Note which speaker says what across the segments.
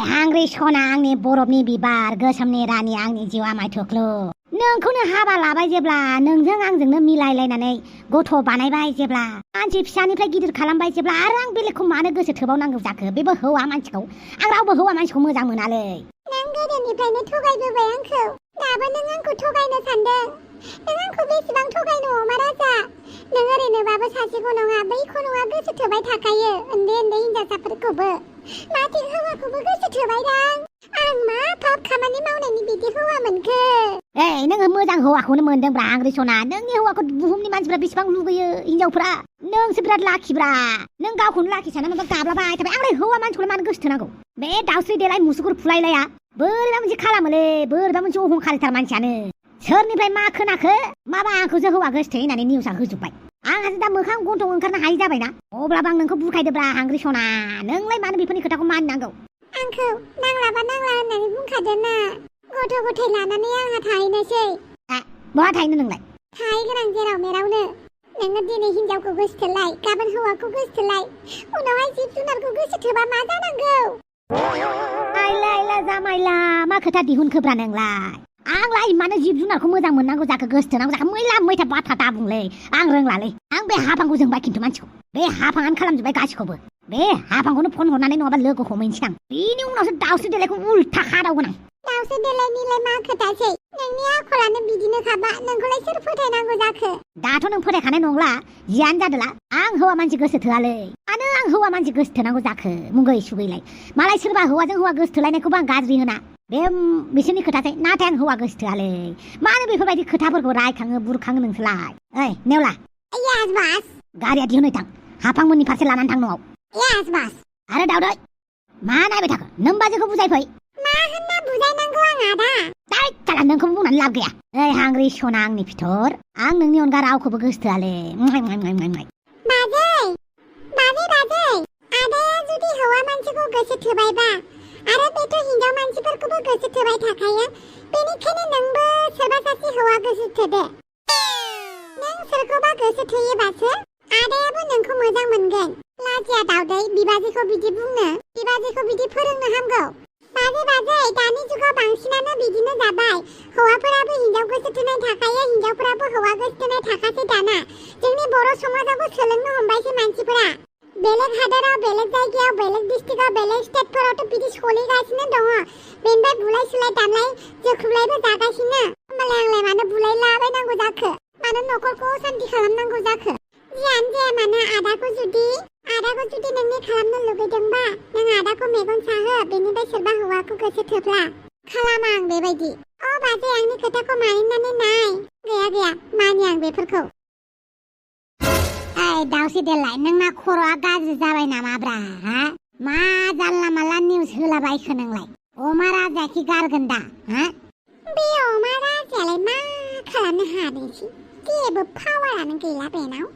Speaker 1: हांग्रि सना आंनि बरफनि बिबार गोसोमनि रानि आंनि जिउ आमाय थुख्लु नोंखौनो हाबा लाबाय जेब्ला नोंजों आंजोंनो मिलायलायनानै गथ' बानायबाय जेब्ला मानसि फिसानिफ्राय गिदिर खालामबाय जेब्ला आरो आं बेलेगखौ मानो गोसो थोबावनांगौ जाखो बेबो हौवा मानसिखौ आं रावबो हौवा मानसिखौ मोजां मोनालै
Speaker 2: नों गोदोनिफ्रायनो थगायबोबाय आंखौ दाबो नों आंखौ थगायनो सानदों नों आंखौ बेसेबां थगायनो अमा राजा नों ओरैनोबाबो सासेखौ नङा बैखौ नङा गोसो थोबाय थाखायो उन्दै उन्दै हिनजावसाफोरखौबो माथो हौवाखौबो गोसो थोबायदां आं मा पाप खामानि मावनायनि बिदि हौवा मोनखो
Speaker 1: नोङो मोजां हौवाखौनो मोनदोंब्रा आंग्रि सना नोंनि हौवाखौ बुहुमनि मानसिफ्रा बेसेबां लुगैयो हिनजावफ्रा नोंसो बिराद लाखिब्रा नों गावखौनो लाखि साननानै गाब्लाबाय थाबाय आंलाय हौवा मानसिखौलाय मानो गोसो थोनांगौ बे दाउस्रि देलाय मुसुगुर फुलायलाया बोरैबा मोनसे खालामोलै बोरैबा मोनसे अहंखारिथार मानसियानो सोरनिफ्राय मा खोनाखो माबा आंखौसो हौवा गोसो थोयो होननानै निउसआ होजोब्बाय आंहासो दा मोखां गन्थं ओंखारनो हायि जाबायना अब्लाबो आं नोंखौ बुरखायदोब्रा हांग्रि सना नोंलाय मानो बेफोरनि खोथाखौ मानिनांगौ
Speaker 2: आंखौ नांलाबा नांला होननानै बुंखादों ना गथ' गथाय लानानै आंहा थाहैनोसै
Speaker 1: बहा थाहैनो नोंलाय
Speaker 2: थाहैगोन आं जेराव मेरावनो नोङो दिनै हिनजावखौ गोसो थोलाय गाबोन हौवाखौ गोसो थोलाय उनावहाय जिब जुनारखौ गोसो थोबा मा जानांगौ
Speaker 1: आइला जामाइला मा खोथा दिहुनखोब्रा नोंलाय आंलाय मानो जिब जुनारखौ मोजां मोननांगौ जाखो गोसो थोनांगौ जाखो मैला मैथा बाथ्रा दाबुंलै आं रोंलालै आं बे हाफांखौ जोंबाय खिन्थु मानसिखौ बे हाफाङानो खालामजोब्बाय गासिखौबो बे हाफांखौनो फन हरनानै नङाबा लोगो हमैनोसै आं बेनि उनावसो दाउस्रि देलायखौ उल्था खादावगोन आं
Speaker 2: दाउस्रि देलायनिलाय मा खोथासै नोंनि आखलानो बिदिनोखाबा नोंखौलाय सोर फोथायनांगौ जाखो
Speaker 1: दाथ' नों फोथायखानाय नंला जियानो जादोला आं हौवा मानसि गोसो थोआलै मानो आं हौवा मानसि गोसो थोनांगौ जाखो मुगै सुगैलाय मालाय सोरबा हौवाजों हौवा गोसो थोलायनायखौबो आं गाज्रि होना बे बिसोरनि खोथासै नाथाय आं हौवा गोसो थोआलै मानो बेफोरबायदि खोथाफोरखौ रायखाङो बुरखाङो नोंसोरलाय ओइ नेवला
Speaker 2: यास बास
Speaker 1: गारिया दिहुनै थां हाफांमोननि फारसे लानानै थां न'आव
Speaker 2: यास बास
Speaker 1: आरो दावदै मा नायबाय थाखो नों बाजैखौ बुजायफै
Speaker 2: मा होनना बुजायनांगौ आं आदा
Speaker 1: दाला नोंखौ बुंनानै लाब गैया ओइ हांग्रि सना आंनि फिथर आं नोंनि अनगा रावखौबो गोसो थोआलै
Speaker 2: बाजै आदाया जुदि हौवा मानसिखौ गोसो थोबायबा आरो बेथ' हिनजाव मानसिफोरखौबो गोसो थोबाय थाखायो बेनिखायनो नोंबो सोरबा सासे हौवा गोसो थोदो नों सोरखौबा गोसो थोयोबासो आदायाबो नोंखौ मोजां मोनगोन लाजिया दावदै बिबाजैखौ बिदि बुंनो बिबाजैखौ बिदि फोरोंनो हामगौ बाजै दानि जुगाव बांसिनानो बिदिनो जाबाय हौवाफोराबो हिनजाव गोसो थोनाय थाखायो हिनजावफोराबो हौवा गोसो थोनाय थाखासै दाना जोंनि बर' समाजावबो सोलोंनो हमबायसै मानसिफोरा बेलेग हादराव बेलेग जायगायाव बेलेग डिस्ट्रिक्टआव बेलेग स्टेटफोरावथ' बिदि सोलिगासिनो दङ बेनिफ्राय बुलाय सुलाय दानलाय जोख्रुबलायबो जागासिनो होमबालाय आंलाय मानो बुलायलाबायनांगौ जाखो मानो न'खरखौ असान्ति खालामनांगौ जाखो जियानो जाया मानो आदाखौ जुदि नोंनि खालामनो लुगैदोंबा नों आदाखौ मेगन साहो बेनिफ्राय सोरबा हौवाखौ गोसो थोब्ला खालामा आं बेबायदि बाजै आंनि खोथाखौ मानिनानै नाय गैया मानि आं बेफोरखौ
Speaker 1: ओइ दाउस्रि देलाय नोंना खर'आ गाज्रि जाबाय नामाब्रा हा मा जानला मानला निउस होलाबायखो नोंलाय अमा राजाया खि गारगोन दा हा
Speaker 2: बे अमा राजायालाय मा खालामनो हादोंसै जेबो पावारानो गैला बेनाव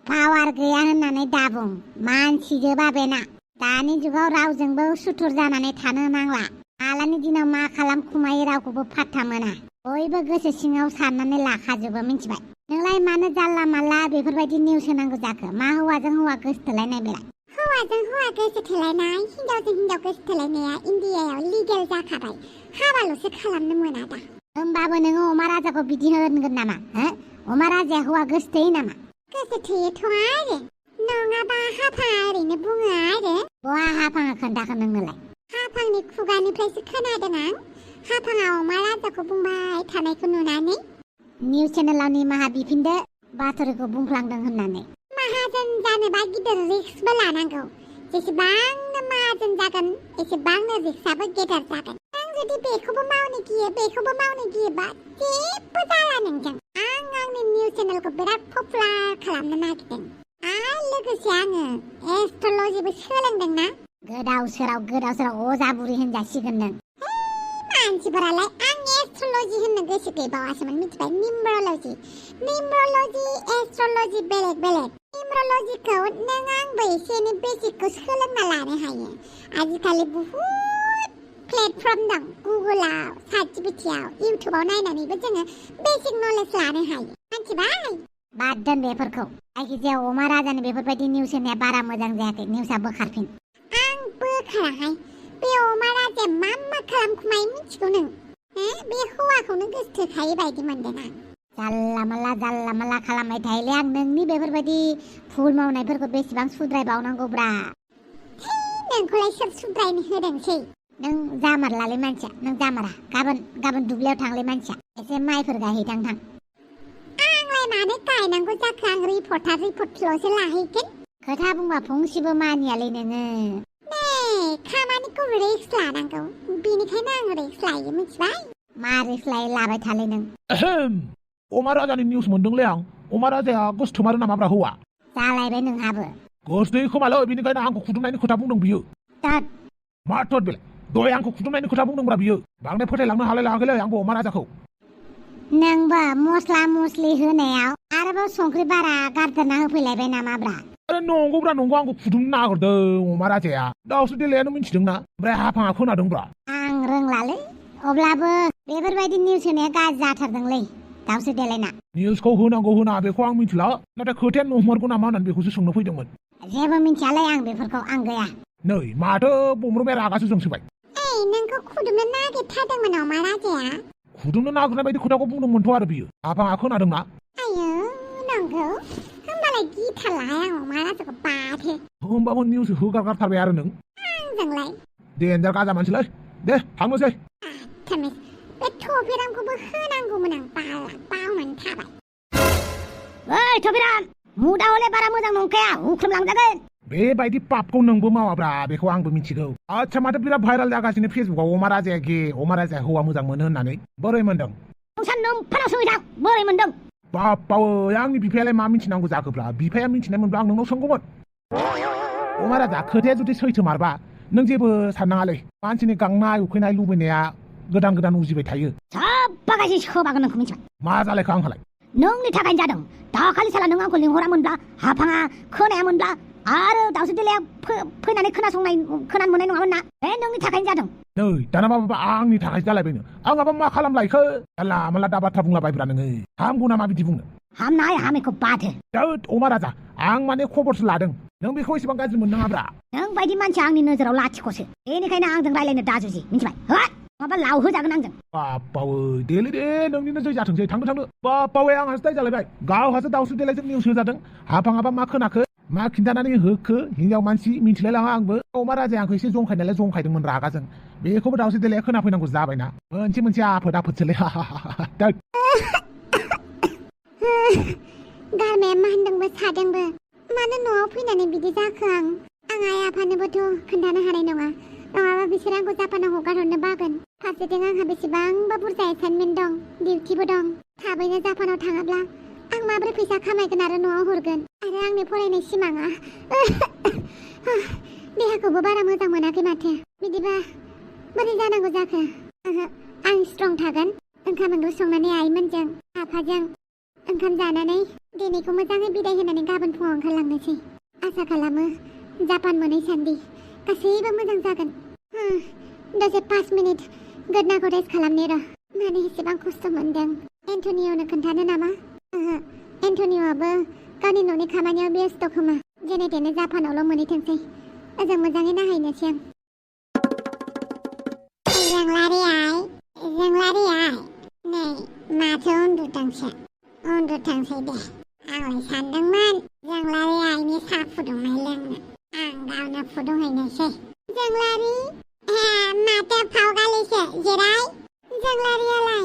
Speaker 1: पावार गैया होननानै दाबुं मानसिजोबा बेना दानि जुगाव रावजोंबो सुथुर जानानै थानो नांला मालानि दिनाव मा खालाम खुमायो रावखौबो फात्ता मोना बयबो गोसो सिङाव साननानै लाखाजोबो मिथिबाय नोंलाय मानो जानला मानला बेफोरबायदि निउस होनांगौ जाखो मा हौवाजों हौवा गोसो थोलायनाय बेलाय
Speaker 2: हौवाजों हौवा गोसो थोलायनाय हिनजावजों हिनजाव गोसो थोलायनाया इण्डियायाव लिगेल जाखाबाय हाबाल'सो खालामनो मोना दा
Speaker 1: होमबाबो नोङो अमा राजाखौ बिदि होनगोन नामा अमा राजाया हौवा गोसो थोयो नामा
Speaker 2: गोसो थोयोथ' आरो नङाबा हाफाङा ओरैनो बुङो आरो
Speaker 1: बहा हाफाङा खोन्थाखो नोंनोलाय
Speaker 2: हाफांनि खुगानिफ्रायसो खोनादों आं हाफाङा अमा राजाखौ बुंबाय थानायखौ नुनानै
Speaker 1: निउस चेनेलाव निमाहा बिफिनदो बाथ्राखौ बुंफ्लांदों होननानै
Speaker 2: माहाजोन जानोबा गिदिर रिस्कबो लानांगौ जेसेबांनो माहाजोन जागोन एसेबांनो रिस्कआबो गेदेर जागोन नों जुदि बेखौबो मावनो गियोबा जेबो जाला नोंजों आं आंनि निउस चेनेलखौ बिराद पपुलार खालामनो नागिरदों आरो लोगोसे आङो एस्ट्रलजिबो सोलोंदोंना
Speaker 1: गोदाव सोराव अजा बुरि होनजासिगोन नों
Speaker 2: मानसिफोरालाय आं एस्ट्रलजि होननो गोसो गैबावासोमोन मिथिबाय निमरलजि एस्ट्रलजि बेलेग निमरलजिखौ नों आंबो एसे एनै बेसिकखौ सोलोंना लानो हायो आजिखालि बुहुद प्लेटफर्म दं गुगोलाव ChatGPTआव इउटुबाव नायनानैबो जोङो बेसिक नलेज लानो हायो मिथिबाय
Speaker 1: बाद दोन बेफोरखौ जायखिजाया अमा राजानि बेफोरबायदि निउस होनाया बारा मोजां जायाखै निउसआ बोखारफिन
Speaker 2: आं बोखाराहाय बे अमा राजाया मिथिगौ नों बे हौवाखौनो गोसोथोखायो बायदि मोनदों आं
Speaker 1: जाला माला खालामबाय थायोलै आं नोंनि बेफोरबायदि भुल मावनायफोरखौ बेसेबां सुद्रायबावनांगौब्रा
Speaker 2: नोंखौलाय सोर सुद्रायनो होदोंसै
Speaker 1: नों जामारलालै मानसिया नों जामारा गाबोन दुब्लियाव थांलै मानसिया एसे माइफोर गायहैथां थां
Speaker 2: आंलाय मानो गायनांगौ जाखो आं रिपर्टल'सो लाहैगोन
Speaker 1: खोथा बुंबा फंसेबो मानियालै नोङो
Speaker 2: खामानिखौ रिक्स लानांगौ बेनिखायनो आं रिक्स लायो मिथिबाय
Speaker 1: मा रिक्स लाबाय थालै नों
Speaker 3: अमा राजानि निउस मोनदोंलै आं अमा राजाया गोसोथोमारो नामाब्रा हौवा
Speaker 1: जालायबाय नोंहाबो
Speaker 3: गोसोथोयो खोमालै बेनिखायनो आंखौ खुदुमनायनि खोथा बुंदों बियो
Speaker 1: तात
Speaker 3: मा थद बेलाय दहाय आंखौ खुदुमनायनि खोथा बुंदोंब्रा बियो बांद्राय फोथायलांनो हालाय लाङाखैलै आंबो अमा राजाखौ
Speaker 1: नोंबो मस्ला मस्लि होनायाव आरोबाव संख्रि बारा गारदेरना होफैलायबाय नामाब्रा
Speaker 3: नंगौब्रा नंगौ आंखौ खुदुमनो नागिरदों अमा राजाया दाउसो देलायानो मिथिदोंना ओमफ्राय हाफाङा खोनादोंब्रा
Speaker 1: आं रोंलालै अब्लाबो बेफोरबायदि निउस होनाया गाज्रि जाथारदोंलै दाउसो देलायना
Speaker 3: निउसखौ होनांगौ होना बेखौ आं मिथिला नाथाय खोथाया नंमारगौ नामा होननानै बेखौसो सोंनो फैदोंमोन
Speaker 1: जेबो मिथियालै आं बेफोरखौ आं गैया
Speaker 3: नै माथो बमरुमया रागासो जोंसोबाय
Speaker 2: नोंखौ खुदुमनो नागिरथारदोंमोन अमा राजाया
Speaker 3: खुदुमनो नागिरनाय बायदि खोथाखौ बुंदोंमोनथ' आरो बियो हाफाङा खोनादोंना
Speaker 2: आयौ नंगौ होमबालाय गिथारलाहाय आं अमा राजाखौ बाथो
Speaker 3: होमबाबो निउस होगारगारथारबाय आरो नों
Speaker 2: आंजोंलाय
Speaker 3: देन्जार गाजा मानसिलै दे थांनोसै
Speaker 2: बे थफिरामखौबो होनांगौमोन आं बावनानै थाबाय
Speaker 1: ओइ थफिराम मुदा हले बारा मोजां नंखाया हुख्रुमलांजागोन
Speaker 3: बेबायदि पापखौ नोंबो मावाब्रा बेखौ आंबो मिथिगौ आच्छा माथो बिराद भाइराल जागासिनो फेसबुकाव अमा राजाया हौवा मोजां मोनो होननानै बोरै मोनदों
Speaker 1: बोरै मोनदों
Speaker 3: बापावै आंनि बिफायालाय मा मिथिनांगौ जाखोब्रा बिफाया मिथिनाय मोनब्ला आं नोंनाव सोंगौमोन अमा राजा खोथाया जुदि सैथो मारबा नों जेबो साननाङालै मानसिनि गांनाय उखैनाय लुबैनाया गोदान उजिबाय थायो
Speaker 1: साबा गासै सोबागोन नोंखौ मिथिबाय
Speaker 3: मा जालायखो आंहालाय
Speaker 1: नोंनि थाखायनो जादों दाखालि साला नों आंखौ लिंहरामोनब्ला हाफाङा खोनायामोनब्ला आरो दाउसो देलाया फैनानै खोनानो मोननाय नङामोन ना बे नोंनि थाखायनो जादों
Speaker 3: नै दाना माबा आंनि थाखाय जालायबायनो आंहाबा मा खालामलायखो जानला माला दा बाथ्रा बुंलाबायब्रा नोङो हामगौ नामा बिदि बुंनो
Speaker 1: हामनाय हामिखौ बादो
Speaker 3: दोद अमा राजा आं माने खबरसो लादों नों बेखौ एसेबां गाज्रि मोननाङाब्रा
Speaker 1: नों बायदि मानसिया आंनि नोजोराव लाथिख'सो बेनिखायनो आंजों रायलायनो दाजुजि मिथिबाय माबा लाव होजागोन आंजों
Speaker 3: बापावै देलै दे नोंनिनो जै जाथोंसै थांनो बापावै आंहासो दाय जालायबाय गावहासो दाउसो देलायजों निउस होजादों हाफाङाबा मा खोनाखो मा खिन्थानानै होखो हिनजाव मानसि मिथिलाय लाङा आंबो अमा राजाया आंखौ एसे जंखायनायलाय जंखायदोंमोन रागाजों बेखौबो दाउसो देलाया खोनाफैनांगौ जाबायना मोनसे आफोदसोलै
Speaker 2: गारमाया मानदोंबो सादोंबो मानो न'आव फैनानै बिदि जाखो आं आइ आफानोबोथ' खोन्थानो हानाय नङा नङाबा बिसोर आंखौ जापानाव हगारहरनो बागोन फारसेथिं आंहा बेसेबांबा बुरजा एसाइनमेन्ट दं डिउटिबो दं थाबैनो जापानाव थाङाब्ला आं माबोरै फैसा खामायगोन आरो न'आव हरगोन आरो आंनि फरायनाय सिमाङा देहाखौबो बारा मोजां मोनाखै माथो बिदिबा बोरै जानांगौ जाखो आं स्ट्रं थागोन ओंखाम ओंख्रि संनानै आइमोनजों आफाजों ओंखाम जानानै दिनैखौ मोजाङै बिदाय होनानै गाबोन फुङाव ओंखारलांनोसै आसा खालामो जापान मोनहैसान्दि गासैबो मोजां जागोन दसे 5 मिनिट गोदनाखौ रेस्ट खालामनि र' माने एसेबां खस्थ' मोनदों एन्टनिय'नो खोन्थानो नामा एन्टनिय'आबो गावनि न'नि खामानियाव बेस्थ' खोमा जेने तेने जापानावल' मोनहैथोंसै ओजों मोजाङै नायहैनोसै आं जोंलारि आइ नै माथो उन्दुदोंसो उन्दुथोंसै दे आंलाय सानदोंमोन जोंलारि आइनि साहा फुदुंनाय लोंनो आं गावनो फुदुंहैनोसै जोंलारि माथो फावगालिसो जिराय जोंलारियालाय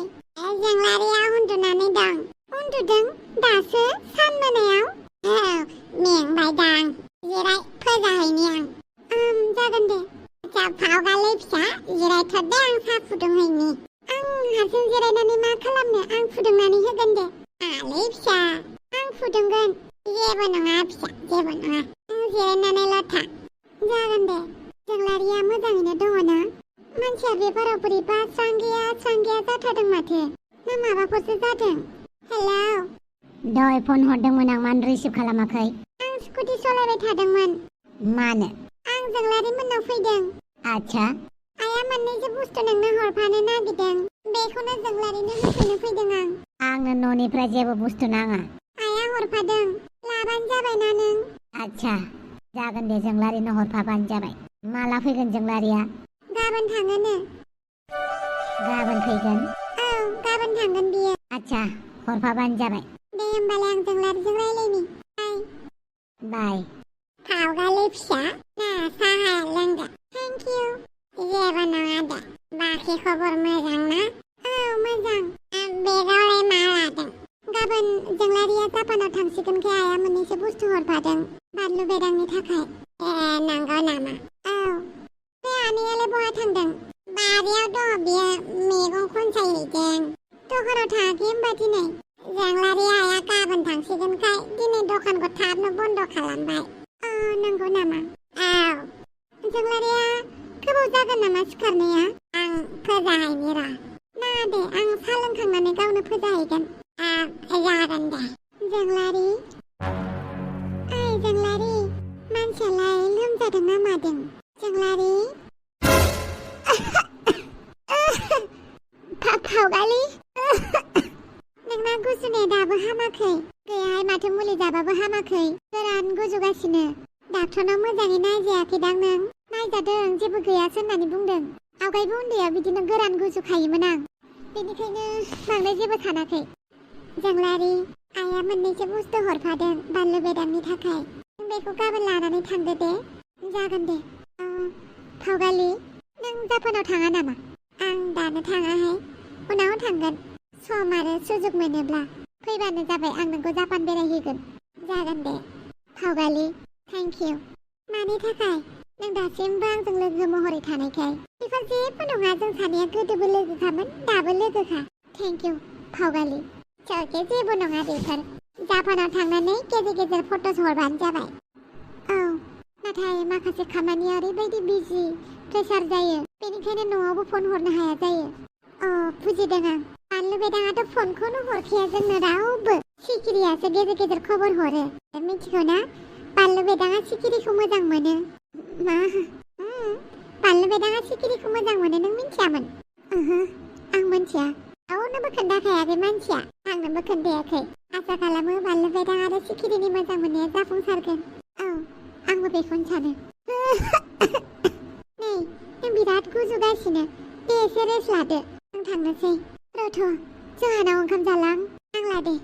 Speaker 2: जोंलारिया उन्दुनानै दं उन्दुदों दासो सान मोनायाव मेंबायदां जिराय फोजाहैनि आं जागोन दे जा फावगालि फिसा जिरायथ'दे आं साहा फुदुंहैनि आं हारसिं जिरायनानै मा खालामनो आं फुदुंनानै होगोन दे आलै फिसा आं फुदुंगोन जेबो नङा फिसा जेबो नङा जिरायनानैल' था जागोन दे जोंलारिया मोजाङैनो दङ ना मानसिया बे बाराव बोरैबा स्रां गैया जाथारदों माथो ना माबाफोरसो जादों हेलौ
Speaker 1: दहाय फन हरदोंमोन आं मानो रिसिभ खालामाखै
Speaker 2: आं स्कुटि सालायबाय थादोंमोन
Speaker 1: मानो
Speaker 2: आं जोंलारि मोननाव फैदों
Speaker 1: आच्छा
Speaker 2: आइया मोननैसो बुस्थु नोंनो हरफानो नागिरदों बेखौनो जोंलारिनो होफैनो फैदों
Speaker 1: आंनो न'निफ्राय जेबो बुस्थु नाङा
Speaker 2: आइया हरफादों लाबानो जाबायना नों
Speaker 1: आच्छा जागोन दे जोंलारिनो हरफाबानो जाबाय माला फैगोन जोंलारिया
Speaker 2: गाबोन थाङोनो
Speaker 1: गाबोन फैगोन
Speaker 2: औ गाबोन थांगोन बियो
Speaker 1: आच्छा हरफाबानो जाबाय
Speaker 2: दे होमबालाय आं जोंलारिजों रायलायनि
Speaker 1: बाय
Speaker 2: फावगालि फिसा ना साहा लोंदो थेंक इउ जेबो नङा दे बाखि खबर मोजां ना औ मोजां बेगावलाय मा लादों गाबोन जोंलारिया जापानाव थांसिगोनखाय आइया मोननैसो बुस्थु हरफादों बानलु बेदांनि थाखाय नंगौ नामा औ बे आनैयालाय बहा थांदों बारियाव दङ बियो मैगं खनसायहैदों दखानाव थाङाखै होमबा दिनै जोंलारि आइया गाबोन थांसिगोनखाय दिनै दखानखौ थाबनो बन्द खालामबाय नंगौ नामा औ जोंलारिया गोबाव जागोन नामा सिखारनाया आं फोजाहैनि र' नाङा दे आं साहा लोंखांनानै गावनो फोजाहैगोन जागोन दे जोंलारि ओइ जोंलारि मानसियालाय लोमजादों ना मादों जोंलारि फावगालि नोंना गुजुनाया दाबो हामाखै गैयाहाय माथो मुलि जाबाबो हामाखै गोरान गुजुगासिनो डाक्टरनाव मोजाङै नायजायाखैदां नों नायजादों जेबो गैयासो होननानै बुंदों आवगायबो उन्दैयाव बिदिनो गोरान गुजुखायोमोन आं बेनिखायनो बांद्राय जेबो सानाखै जोंलारि आइया मोननैसो बुस्थु हरफादों बानलु बेदांनि थाखाय नों बेखौ गाबोन लानानै थांदो दे जागोन दे फावगालि नों जापानाव थाङा नामा आं दानो थाङाहाय उनाव थांगोन सम आरो सुजुग मोनोब्ला फैबानो जाबाय आं नोंखौ जापान बेरायहोगोन जागोन दे फावगालि थेंक इउ मानि थाखाय नों दासिमबो आंजों लोगो महरै थानायखाय बेफोर जेबो नङा जों सानैया गोदोबो लोगोखामोन दाबो लोगोखा थेंक इउ फावगालि चौके जेबो नङा बेफोर जापानाव थांनानै गेजेर गेजेर फट'स हरबानो जाबाय औ नाथाय माखासे खामानिया ओरैबायदि बिजि प्रेसार जायो बेनिखायनो न'आवबो फन हरनो हाया जायो बुजिदों आं बानलु बेदाङाथ' फनखौनो हरखाया जोंनो रावबो सिखिरियासो गेजेर गेजेर खबर हरो मिथिगौ ना बानलु बेदाङा सिखिरिखौ मोजां मोनो मा बानलु बेदाङा सिखिरिखौ मोजां मोनो नों मिथियामोन आं मिथिया रावनोबो खोन्थाखायाखै मानसिया आंनोबो खोन्थायाखै आसा खालामो बानलु बेदां आरो सिखिरिनि मोजां मोननाया जाफुंसारगोन औ आंबो बेखौनो सानो नै नों बिराद गुजुगासिनो दे एसे रेस्ट लादो आं थांनोसै रथ' जोंहानाव ओंखाम जालां नांला दे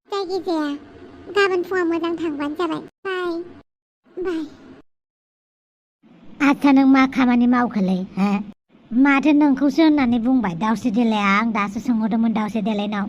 Speaker 2: जायखिजाया गाबोन फुङाव मोजां थांबानो जाबाय बाय बाय
Speaker 1: आच्छा नों मा खामानि मावखोलै हो माथो नोंखौसो होननानै बुंबाय दाउस्रि देलाया आं दासो सोंहरदोंमोन दाउस्रि देलायनाव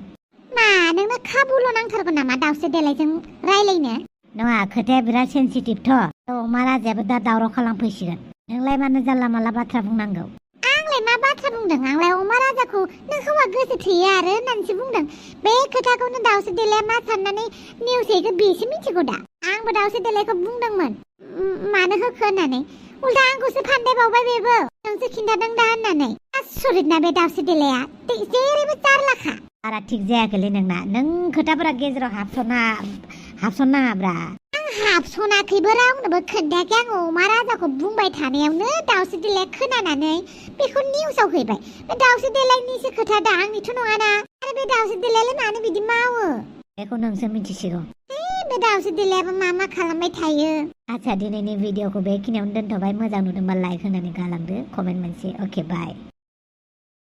Speaker 1: मा नोंनो खाबुल' नांथारगौ नामा दाउस्रि देलायजों रायलायनो नङा खोथाया बिराद सेन्सिटिभथ' अमा राजायाबो दा दावराव खालामफैसिगोन नोंलाय मानो जानला मानला बाथ्रा बुंनांगौ आंलाय मा बाथ्रा बुंदों आंलाय अमा राजाखौ नों हौवा गोसो थोयो आरो होननानैसो बुंदों बे खोथाखौनो दाउस्रि देलाया मा साननानै निउस हैखो बेसो मिथिगौ दा आंबो दाउस्रि देलायखौ बुंदोंमोन मानो होखो होननानै उल्था आंखौसो फान्दायबावबाय बेबो नोंसो खिन्थादों दा होननानै आसरित ना बे दाउस्रि देलाया जेरैबो जारलाखा बारा थिग जायाखैलै नोंना नों खोथाफोरा गेजेराव हाबसननाङाब्रा आं हाबसनाखैबो रावनोबो खोन्थायाखै आं अमा राजाखौ बुंबाय थानायावनो दाउस्रि देलाया खोनानानै बेखौ निउसाव हैबाय बे दाउस्रि देलायनिसो खोथा दा आंनिथ' नङाना आरो बे दाउस्रि देलायालाय मानो बिदि मावो बेखौ नोंसो मिथिसिगौ बे दाउस्रि देलायाबो मा खालामबाय थायो आच्छा दिनैनि भिडिअखौ बेखिनियावनो दोनथ'बाय मोजां नुदोंबा लाइक होनानै गालांदो कमेन्ट मोनसे अके बाय